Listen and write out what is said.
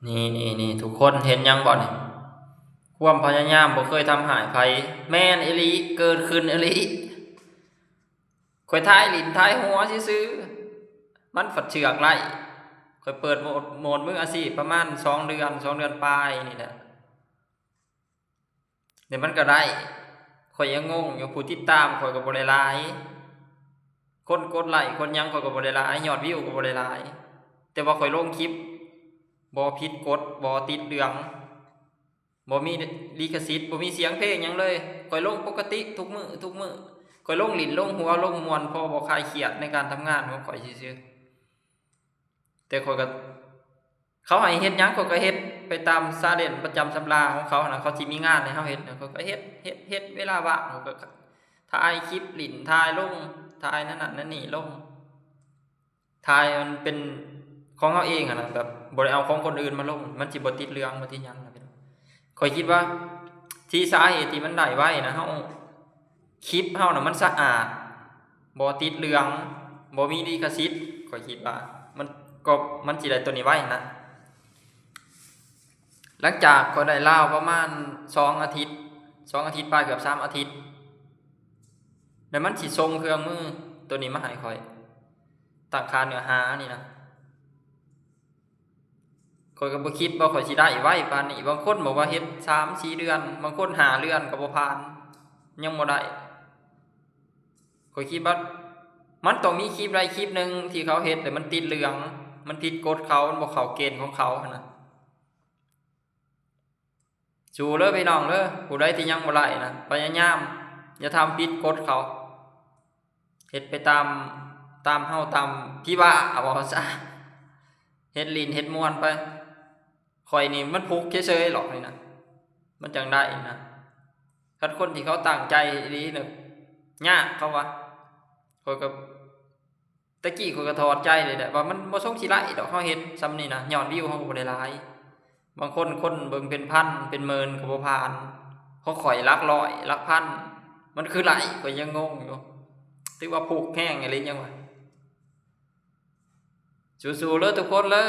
ນີ້ໆໆ ທຸກຄົນເຫັນຫຍັງບໍ່ນີ້? ຄວາມພະຍາຍາມບໍ່ເຄີຍທຳຮ້າຍໃຜ. ແມ່ນອີ່ຫຼີ, ເກີດຂຶ້ນອີ່ຫຼີ. ຂ້ອຍຖ່າຍຫຼິ້ນຖ່າຍຫົວຊື່ໆ ມັນຝັດເຊືອກໄລ່. ຂ້ອຍເປີດໂໝດ ໂໝດມືອາຊີບປະມານສອງເດືອນ, ສອງເດືອນປາຍນີ້ແຫຼະ. ແຕ່ມັນກໍໄດ້. ຂ້ອຍຍັງງົງຢູ່, ຜູ້ຕິດຕາມຂ້ອຍກໍບໍ່ໄດ້ຫຼາຍ, ຄົນກົດໄລ້ ຄົນຫຍັງຂ້ອຍກໍບໍ່ໄດ້ຫຼາຍ, ຍອດວິວກໍບໍ່ໄດ້ຫຼາຍ. ແຕ່ວ່າຂ້ອຍລົງຄລິບ ບໍ່ຜິດກົດ, ບໍ່ຕິດເລື່ອງ, ບໍ່ມີລິຂະສິດ, ບໍ່ມີສຽງເພງຫຍັງເລີຍ. ຂ້ອຍລົງປົກກະຕິທຸກມື້, ທຸກມື້. ຂ້ອຍລົງຫຼິ້ນ, ລົງຫົວ, ລົງມ່ວນ, ພໍບໍ່ຄາຍຄຽດໃນການທຳງານຂອງຂ້ອຍຊື່ໆ. ແຕ່ຂ້ອຍກໍ ເຂົາໃຫ້ເຮັດຫຍັງ ຂ້ອຍກໍເຮັດໄປຕາມຊາເລນປະຈຳສຳລາຂອງເຂົານະ. ເຂົາຊິມີງານໃຫ້ເຮົາເຮັດນະ ຂ້ອຍກໍເຮັດ ເຮັດ ເຮັດ. ເວລາວ່າງຂ້ອຍກໍຖ່າຍຄລິບຫຼິ້ນ, ຖ່າຍລົງ, ຖ່າຍນັ້ນນັ້ນນັ້ນນີ້ລົງ, ຖ່າຍມັນເປັນຂອງເຮົາເອງຫັ້ນນະ, ແບບບໍ່ໄດ້ເອົາຂອງຄົນອື່ນມາລົງ, ມັນຊິບໍ່ຕິດເລື່ອງ ບໍ່ຕິດຫຍັງນະ. ຂ້ອຍຄິດວ່າທີ່ສາເຫດທີ່ມັນໄດ້ໄວນະ ເຮົາ ຄລິບເຮົານະມັນສະອາດ, ບໍ່ຕິດເລື່ອງ, ບໍ່ມີລິຂະສິດ, ຂ້ອຍຄິດວ່າມັນ ກໍມັນຊິໄດ້ໂຕນີ້ໄວນະ. ຫຼັງຈາກຂ້ອຍໄດ້ລາວປະມານສອງອາທິດ, ສອງອາທິດປາຍ ເກືອບສາມອາທິດ, ແລ້ວມັນຊິສົ່ງເຄື່ອງມືໂຕນີ້ມາໃຫ້ຂ້ອຍ, ຕັ້ງຄ່າເນື້ອຫານີ້ນະ. ຂ້ອຍກໍບໍ່ຄິດວ່າຂ້ອຍຊິໄດ້ໄວປານນີ້. ບາງຄົນບອກວ່າເຮັດສາມສີ່ເດືອນ, ບາງຄົນຫ້າເດືອນກໍບໍ່ຜ່ານ, ຍັງບໍ່ໄດ້. ຂ້ອຍຄິດວ່າມັນຕ້ອງມີຄລິບໃດຄລິບໜຶ່ງທີ່ເຂົາເຮັດແລ້ວມັນຕິດເລື່ອງ, ມັນຜິດກົດເຂົາ, ມັນບໍ່ເຂົ້າເກນຂອງເຂົາຫັ້ນນະ. ສູ້ເດີພີ່ນ້ອງເດີ, ຜູ້ໃດທີ່ຍັງບໍ່ໄດ້ນະ, ພະຍາຍາມ, ຢ່າທຳຜິດກົດເຂົາ. ເຮັດໄປຕາມ ຕາມເຮົາ ຕາມທີ່ວ່າ ເວົ້າຊະ, ເຮັດຫຼິ້ນເຮັດມ່ວນໄປ. ຂ້ອຍນີ້ມັນຜຸກເສີຍໆຫຼອກນີ້ນະ, ມັນຈັ່ງໄດ້ນະ. ຄັນຄົນທີ່ເຂົາຕັ້ງໃຈອີ່ຫຼີນະ ຍາກເຂົາວ່າ. ຂ້ອຍກໍ ແຕ່ກີ້ຂ້ອຍກໍຖອດໃຈເລີຍແຫຼະ ວ່າມັນບໍ່ຊົງຊິໄດ້ດອກ, ເຮົາເຮັດຊ່ຳນີ້ນະ ຍອດວິວເຮົາກໍບໍ່ໄດ້ຫຼາຍ. ບາງຄົນຄົນເບິ່ງເປັນພັນເປັນໝື່ນກໍບໍ່ຜ່ານ, ຂອງຂ້ອຍຫຼັກຮ້ອຍຫຼັກພັນ ມັນຄືໄດ້, ຂ້ອຍຍັງງົງຢູ່. ຖືວ່າຜຸກແຮງອີ່ຫຼີຫຍັງວະ. ສູ້ໆເດີທຸກຄົນເດີ.